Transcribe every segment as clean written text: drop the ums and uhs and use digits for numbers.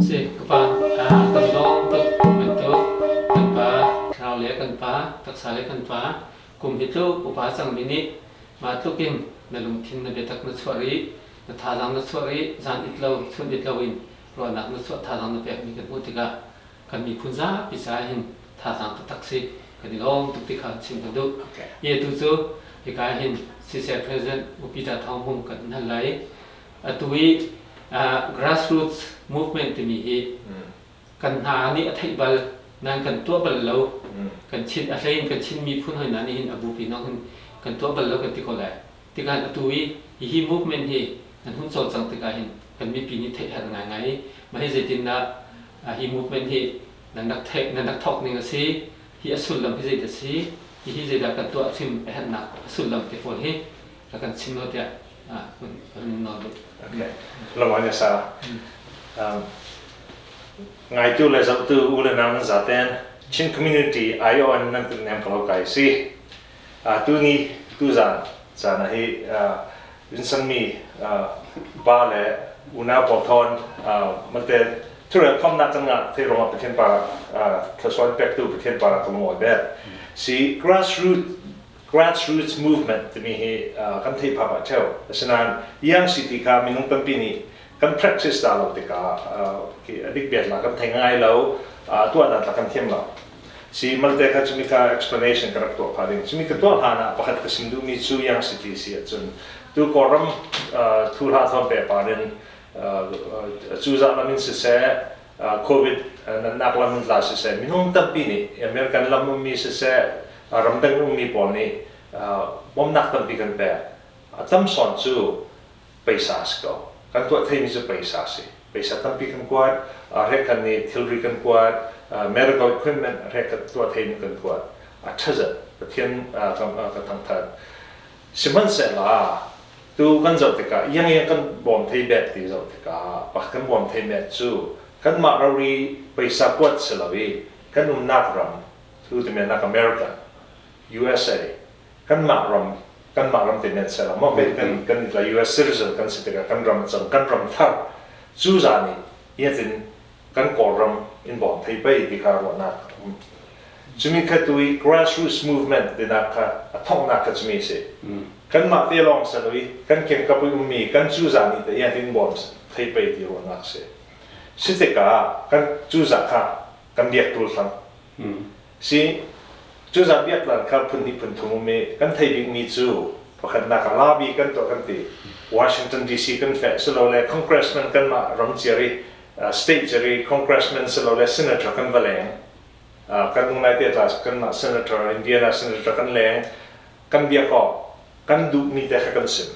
Si, ka pa, kan lawm tuk bantuk kan pa, thlarau le kan pa, taksa le kan pa, kum hi tluk upa cangmi nih mah tluk in na lungthin na biatak na chuah rih, na thazaang na chuah rih, zan it lo, chun it lo in ruahnak na chuah thazaang na pekmi kan hmuh tikah kan miphun zapi caah hin thazaang taktak si kan i lawm tuk ti kha chim kan duh. I atu cu hika hin CCI President U Peter Thawng Hmung kan in hal lai. Atu i grassroots movement timi hi kan hna nih a theih bal nan kan tuah bal lo kan Chin a hlei in kan Chin miphun hoi hna nih hin a bupi nong hin kan tuah bal lo kan ti ko lai. Tikah atu i hihi movement hi nan hun cawlcangh tikah hin kan mipi nih theih har ngaingai i mah hi zeitindah hi movement hi nan rak theih nan rak thawk ning a si hi a sullam hi zeidah a si hihi zeidah kan tuah hrim a herhnak a sullam te pawl hi rak kan chim law tiah kan nawl duh. Okay. Lawmanya sa. Ngaitu le zohtu u le nau nan zaten Chin community ION nan tuk nem ko kai si. Tuni tuzan caan ah hi rinsanmi pa le unau pawl thawn malte thurel khomnak kan ngah thei ruangah Pathian par thluachuah pektu Pathian par ah ka lungawi bet. Si grassroots grassroots movement timi hi kan thei phak ah theo. Asinain Yang City kha minung tampi nih kan practice dah lo tikah a dik biat la kan thei ngai lo tuah dan la kan thiam lo. Si malte kha cumi kha explanation ka rak tuah pha ding. Cumi ka tuah hlan ah pakhat ka sim duhmi cu Yang City si ahcun tu Kawlram thu hlah thawn pe par in cuzah lam in siseh COVID natnak lam in tla siseh minung tampi nih American lam ummi siseh ramdang ummi pawl nih bawmnak tampi kan pek. A tam sawn cu peisa a si ko. Kan tuah theimi cu peisa a si. Peisa tampi kan kuat, hrekhan nih thilri kan kuat, medical equipment hrekhat tuah theimi kan kuat. A ṭhazat Pathian ka thangthat. Sihmanhsehlaw tu kan zoh tikah iang iang kan bawm thei bet ti zoh tikah pakhat kan bawm thei met cu kanmah rori peisa kuat si lo i kan umnak ram tu ti men nak America USA kanmah ram kanmah ram te men sela maw kan kan la US citizen kan si tikah kan ram cang kan ram thar cu za nih iatin kan Kawlram in bawm thei pei ti kha ruahnak um cumi kha tu i grassroots movement tinak kha a thongnak kha cumi si kanmah te lawng sa lo i kan kengkap i ummi kan cu za nih te iatin bawm thei pei ti ruahnak si si tikah kan cu za kha kan biak tul thlang Si, cuzat biaknak kha phun hnih phun thum um i kan thei bikmi cu pakhatnak ah lobby kan tuah kan ti. Washington DC kan feh silole congressman kanmah ram cia i state cia i congressman silole senator kan va leng. Kan nung lai te tla kanmah senator Indiana senator kan leng kan biak awk kan duhmi te kha kan sim.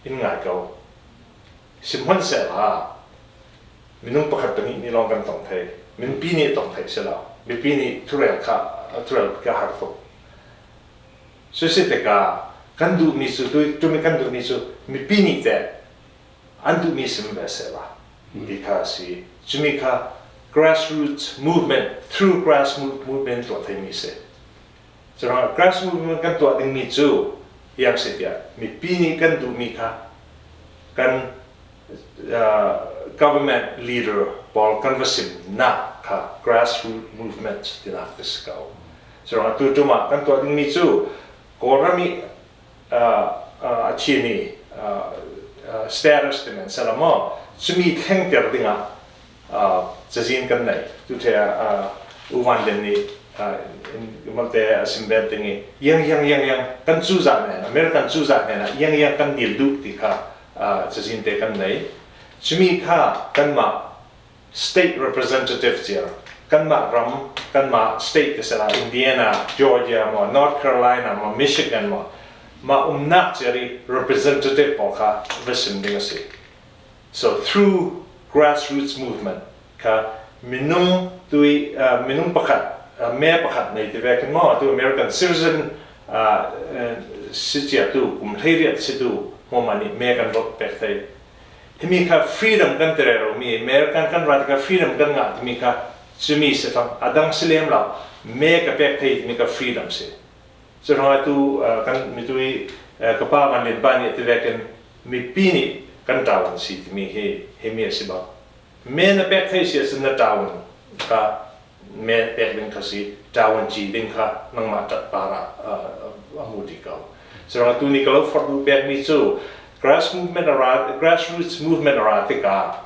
In ngai ko. Sihmanhsehlaw minung pakhat pahnih nih lawng kan tong thei. Minpi nih tong thei si lo. Mipi nih thurel kha thurel ka har tuk. Cusi tikah kan duhmi cu tumi kan duhmi cu mipi nih teh an duhmi sim ve sehla ti kha a si. Cumi kha grassroots movement through grassroots movement tuah theimi si. Curuangah grassroots movement kan tuah dingmi cu iang si tiah mipi nih kan duhmi kha kan government leader pawl kan va simnak kha grassroots movement tinak ti si ko. Curuangah tutum ah kan tuah dingmi cu Kawlram i a thimi status ti men sela maw cumi thlengter dingah cazin kan nei. Tute ah U Van Lian nih malte a sim ven ting i yang yang yang yang kan cuzah nen American cuzah nen ah yang yang kan deal duh ti kha cazin te kan nei. Cumi kha kanmah state representative cia kanmah ram kanmah state te sela Indiana, Georgia maw North Carolina maw Michigan maw mah umnak cia i representative pawl kha va sim ding a si. So through grassroots movement kha minung tui minung pakhat me pakhat nei ti ve kan maw tu American citizen si cia tu kum 18 si tu hmoma nih me kan vote pek thei himi kha freedom kan tere ro mi American kan rat kha freedom kan ngah timi kha cumi si fang adang si lem lo me ka pek thei timi kha freedom si cu rong tu kan mitui ka pa van len pa nih ti vekin mipi nih kan ṭawan si timi hi himi a si bak. Me na pek thei si ahcun na ṭaun kha me pek ding kha si, ṭaun ci ding kha nangmah ṭatpar ah a mu dih ko. Curuangah tuni ka lo forh duh pekmi cu grass movement a ra, grassroots movement a ra tikah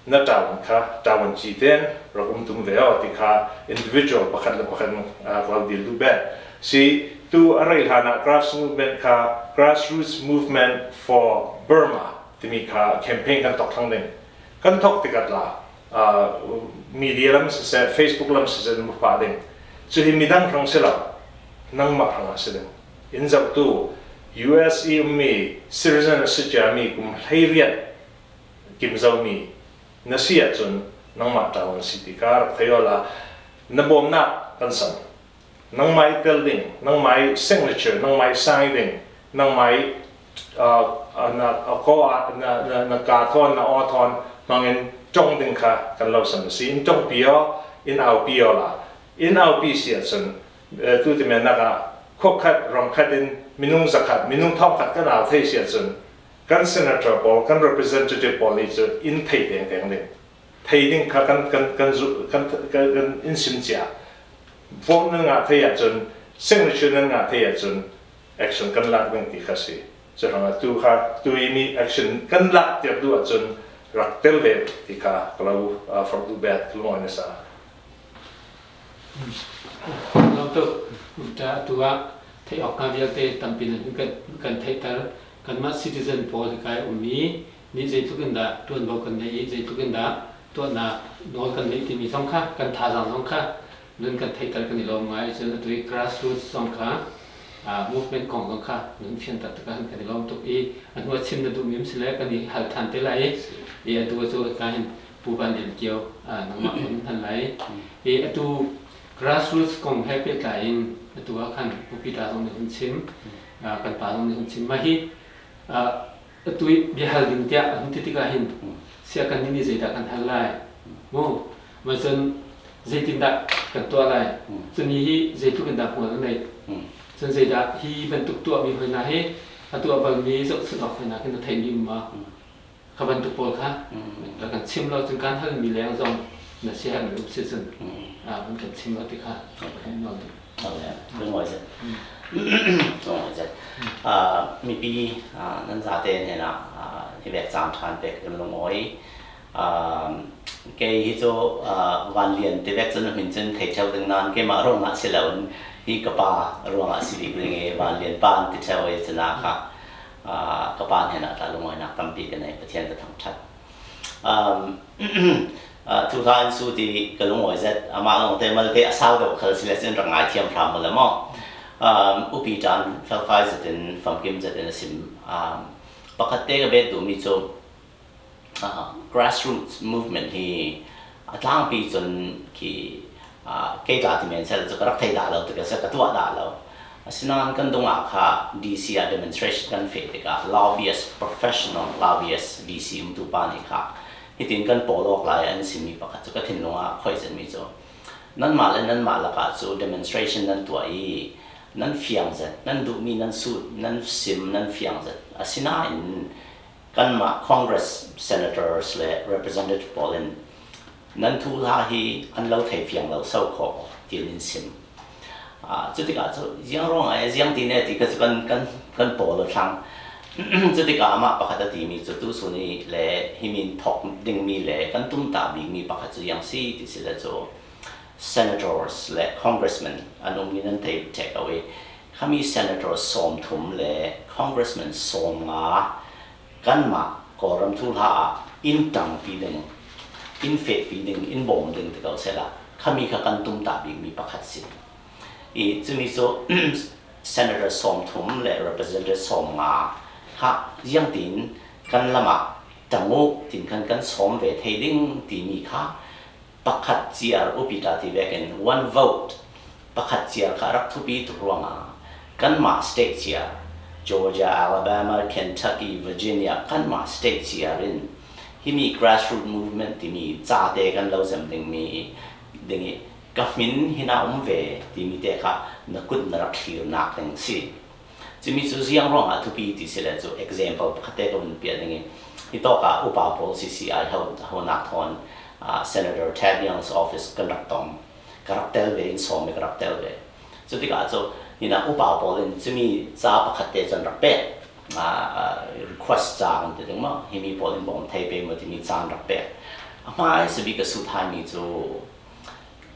na ṭaun kha ṭaun ci ten rak um tum ve aw ti kha individual pakhat le pakhat ka lo dil duh beh. Si tu a rei hlan ah grass movement kha grassroots movement for Burma timi kha campaign kan tok thlang ding. Kan thok tikat la media lam siseh Facebook lam siseh na fa ding. Cu hi midang hrang si lo nangmah hrang ah si ding. In zohtu US i ummi citizen a si ciami kum 18 kim zomi na si ahcun nangmah ṭau na si ti kha rak thei la na bawmnak kan sam nangmah i tel ding nangmah i signature nangmah i sign ding nangmah i na ko na na ka thon na aw thon hmangin tong ding kha kan lo sam si in tong pi o in au pi o la in au pi si ahcun tu ti men nak ah khokhat ram khat in minung zakhat minung thong khat kan au thei si ahcun kan senator pawl kan representative pawl nih cun in thei dengdeng ding thei ding kha kan kan kan kan kan in sim cia vote nan ngah thei ahcun signature nan ngah thei ahcun action kan lak ding ti kha si cu hrang ah tu kha tu i mi action kan lak tiak duh ahcun rak tel ve ti kha ka lo forh duh bet lungawi na sa. Lawm tuk. Ta tu ah theih awk hnga vialte tampi nan kan kan theihter. Kanmah citizen pawl hika i ummi nih zeitluk in dah ṭuanvo kan neih i zeitluk in dah tuahnak nawl kan neih timi zong kha kan thazaang zong kha nun kan theihter kan i lawm ngai. Cun atu i grassroots zong kha movement kong zong kha nun fianter tikah kan i lawm tuk i a hnu ah chim na duhmi um si le kan i hal ṭhan te lai i atu cu hika hin Pu Van Lian Kio nangmah kun hman lai i atu grassroots kong he pehtlai in atu ah khan Pu Peter zong nih hun chim kan pa zong nih hun chim mah hi atu i biahal ding tiah a hun ti tikah hin sia kan nih zeidah kan hal lai mu ma cun zeitindah kan tuah lai cun hi zeitluk in dah hmual a neih cun zeidah hi bantuk tuahmi hoi hna hi a tuah balmi zohchunh awk hoi hna khi na theihmi um ma Kha bantuk pawl kha rak kan chim lo cun kan halmi leng zong na siaherhmi um si cun hun kan chim lo ti kha kan nawl duh. Mipi nan zate hnen ah hi vek cang ṭhan pek kan lungawi. Kei hi cu van lian te vek cun hmin cun thei ṭheo ding nain keimah ruangah si loin hi ka pa ruangah si bik ding i van lian pa an ti ṭheo i cuna kha ka pa hnen ah tah lungawinak tampi ka nei Pathian ka thangṭhat cu hla in su ti ka lungawi zet amah lawng te mal te a sau deuh khal si le cun rak ngai thiam hram mu le maw upi ṭan felfai zetin famkim zetin a sim pakhat te ka bet duhmi cu Grassroots movement hi a tlangpi cun khi kei tla ti men sel cu ka rak thei dah lo tik a si ka tuah dah lo. Asinain kan dung ah kha DC ah demonstration kan feh tikah lobbyist, professional lobbyist DC umtu pa nih kha hitin kan pawl awk lai an simi pakhat cu ka thinlung ah khoi zenmi cu nanmah le nanmah lakah cu demonstration nan tuah i nan fiang zet nan duhmi nan sut nan sim nan fiang zet asinain Kanmah Congress senators le representative pawl in nan thu hla hi an lo thei fiang lo so khawh tiin in sim. Cu tikah cu ziang ruang ah ziang ti ne ti ka cu kan kan kan pawl a thlang. Cu tikah amah pakhat a timi cu tu sun i le himin thok dingmi le kan tumta bikmi pakhat cu yang si ti si le cu senators le congressmen an um mi nan thei ṭhek ko i Khami senator 30 le congressman 50 kanmah Kawlram thu hla ah inn ṭangpi ding, inn fehpi ding, inn bawm ding ti ko sehla khami kha kan tumtah bikmi pakhat si. I cumi cu senator 30 le representative 50 kha ziang tiin kan lam ah ṭang u tin khan kan sawm ve thei ding timi kha pakhat ciar upita ti vek in one vote pakhat ciar kha a rak thupi tuk ruangah kanmah state ciar Georgia, Alabama, Kentucky, Virginia kanmah state ciar in himi grassroots movement timi ca te kan lo zem dingmi ding i ka hmin hina um ve timi te kha na kut na rak thlirnak ding si. Cimi cu ziang ruangah thupi ti si le cu example pakhat te ka vun piah ding i hi tawk ah upa pawl CCI ho ho nak thawn. Senator Ted Young's office kan rak tong. Ka rak tel ve in sawm i ka rak tel ve. Cu tikah cu hina upa pawl in cumi ca pakhat te cun rak pek. Request ca kan ti ding maw? Himi pawl in bawm thei pe maw timi ca an rak pek. A hmai sabi ka sut haimi cu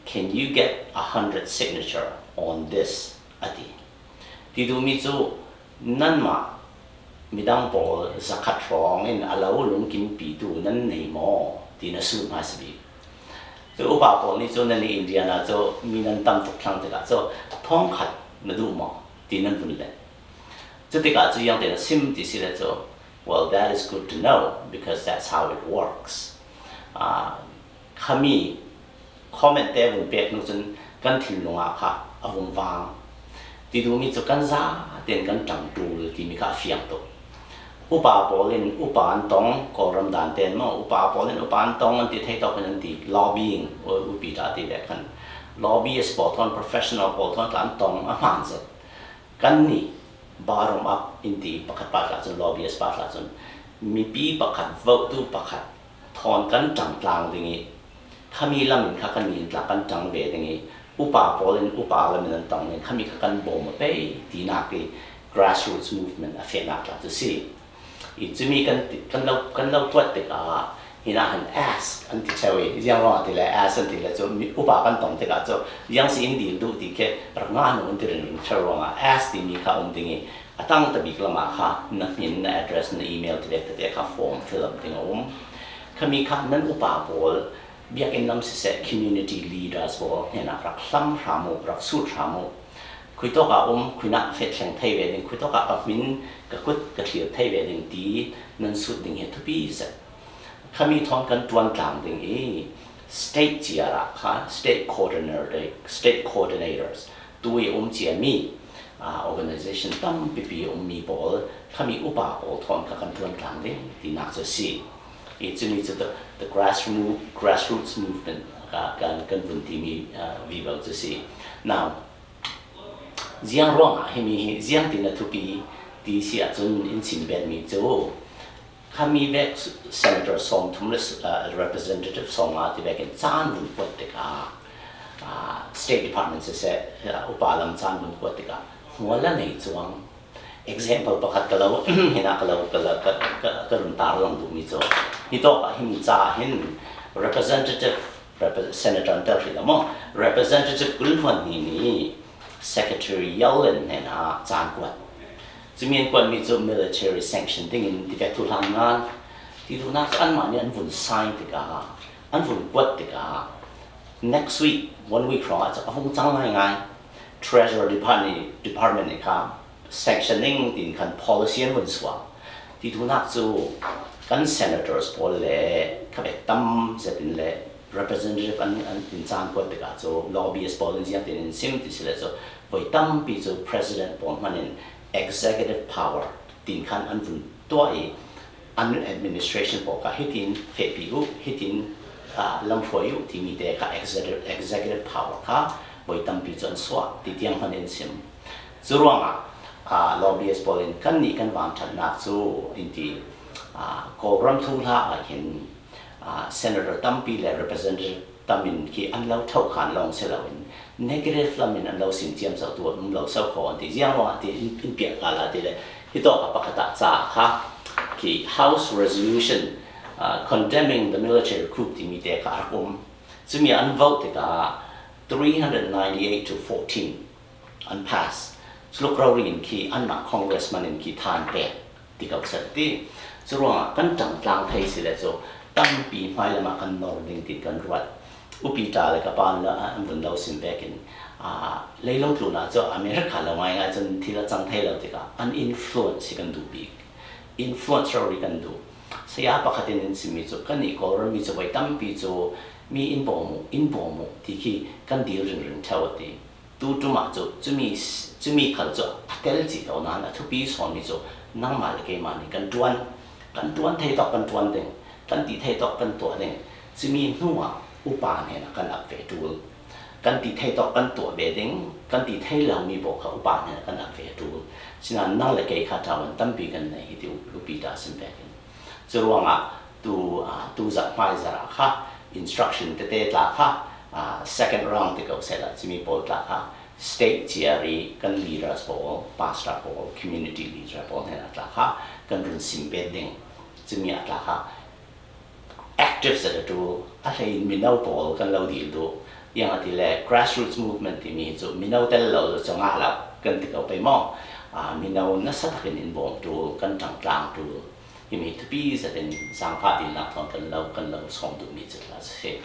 can you get 100 signature on this ati. Ti duhmi cu nanmah midang pawl zakhat hrawng in a lo lungkim pitu nan nei maw ti na sut hmasa bik. Cu upa pawl nih cun nan i Indiana cu mi nan tam tuk thlang tikah cu thongkhat na duh maw ti nan vun leh. Cu tikah cu yang tein a sim ti si le cu well that is good to know because that's how it works. Khami comment te vun pek hnu cun kan thinlung ah kha a vung vang. Ti duhmi cu kan za tein kan ṭang ṭul timi kha a fiang tuk. Upa pawl in upa an tong, Kawlram dan tein maw upa pawl in upa an tong an ti thei tawk in an ti lobbying upi dah ti le khan lobbyist pawl thon professional pawl thon an tong a hmaan zet. Kan nih bottom up in ti pakhat pa tla cun lobbyist pa tla cun mipi pakhat vote tu pakhat thawn kan ṭang tlang ding i khami lam in kha kan in tla kan ṭang ve ding i upa pawl in upa lam in an tang ning khami kha kan bawm a pei tinak i grassroots movement a fehnak tla cu si i cumi kan kan lo kan lo tuat tikah hina han ask an ti cheu i ziang ruang ti le ask an ti le cu upa kan tong tikah cu ziang si in dil duh ti khi rak nga nu an ti ring ring cheu ruangah ask timi kha um ding i a tang ta bik lamah kha na hmin na address na email ti vek tete kha form fill up ding a um khami kha nan upa pawl biakinn lam siseh community leaders pawl hnenah rak hlam hram u rak sut hram u khui tawk ah um khuinak fet thleng thei ve ding khui tawk ah ka hmin ka kut ka thlir thei ve ding ti nan sut ding hi thupi zet khami thong kan tuan tlang ding i state ciar ah kha state coordinator state coordinators tu i um cia mi organization tampipi ummi pawl khami upa pawl thawn kha kan tuan tlang ding tinak cu si i cumi cu the grassroots movement kan kan vun timi vivo cu si now ziang ruangah himi hi ziang tin a thupi ti si ahcun in chim bet mi cu khami vek senator 30 le representative 50 ti vek in caan vun kuat tikah State Department siseh upa lam caan vun kuat tikah hmual a nei cuang. Example pakhat ka lo hina ka lo ka ka run tar lang duhmi cu hi tawk ah hin ca hin representative senator an tel hrih lo maw representative 20 ni nih Secretary Yellen hnenah caan kuat cumi an kuatmi cu military sanction dingin ti vek thu hlang ngan ti duhnak cu anmah nih an vun sign tikah an vun kuat tikah next week one week hrawng ah a vung cang ngaingai Treasury Department department nih kha sanctioning tiin khan policy an vun chuah ti duhnak cu kan senators pawl le khabek tam zet in le representative an an tin caan kuat tikah cu lobbyist pawl in ziang tin in sim ti si le cu voi tampi cu president pawl hman in executive power tin khan an vun tuah i an administration pawl kha hitin fehpi u hitin lamhruai u timi te kha executive power kha voi tampi cu an suah ti tiang hman in sim cu ruangah lobbyist pawl in kan nih kan van ṭhatnak cu in ti Kawlram thu hla ah hin senator tampi le representative tam in khi an lo tho khan long si loin negative lam in an lo sim ciam so tu um lo so kho an ti ziang ruangah ti in piah ka la ti le hi to ka pakhat ah ca kha khi House resolution condemning the military coup timi te kha a rak um cumi an vote tikah 398 to 14 an pass tluk rori in khi anmah congressman in khi than pek ti ko seh ti cu ruangah kan ṭang tlang thei si le cu tampi hmailam ah kan nor ding ti kan ruat upi ṭa le ka pa an vun lo sin bek in leilung tlun ah cu America lo ngaingai cun thil a cang thei lo tikah an influence hi kan duh bik influence rori kan duh saya pakhat in an chimmi cu kan i Kawlram mi cu voi tampi cu mi in bawm u in bawm u ti khi kan dil ringring ṭheo a ti Tuṭum ah cu cumi cumi khal cu a tel chih ko nain a thupi sawnmi cu nangmah le keimah nih kan ṭuan. Kan ṭuan thei tawk kan ṭuan ding, kan ti thei tawk kan tuah ding. Cumi hnu ah upa hnenah kan ap ve ṭul. Kan ti thei tawk kan tuah ve ding, kan ti thei lomi paoh kha upa hnenah kan ap ve ṭul. Sinain nang le kei kha ṭawan tampi kan nei hi ti upi ta sim pek in. Cu ruangah tu tu zarh hmai zarh ah kha Instruction tete tla kha second round ti ko seh la, cimi pawl tla kha state ciari kan leaders pawl, pastor pawl, community leader pawl hna tla kha kan run sim pet ding. Cimi a tla kha active set tu a hlei in mino pawl kan lo dil du yang ati le grassroots movement timi hi cu mino tel lo cu nga lo kan ti ko pe maw. Mino nasa takin in bawm tu kan tang tlang tu himi thupi zatin zangfah dinnak thawng kan lo sawm duhmi cu tla si.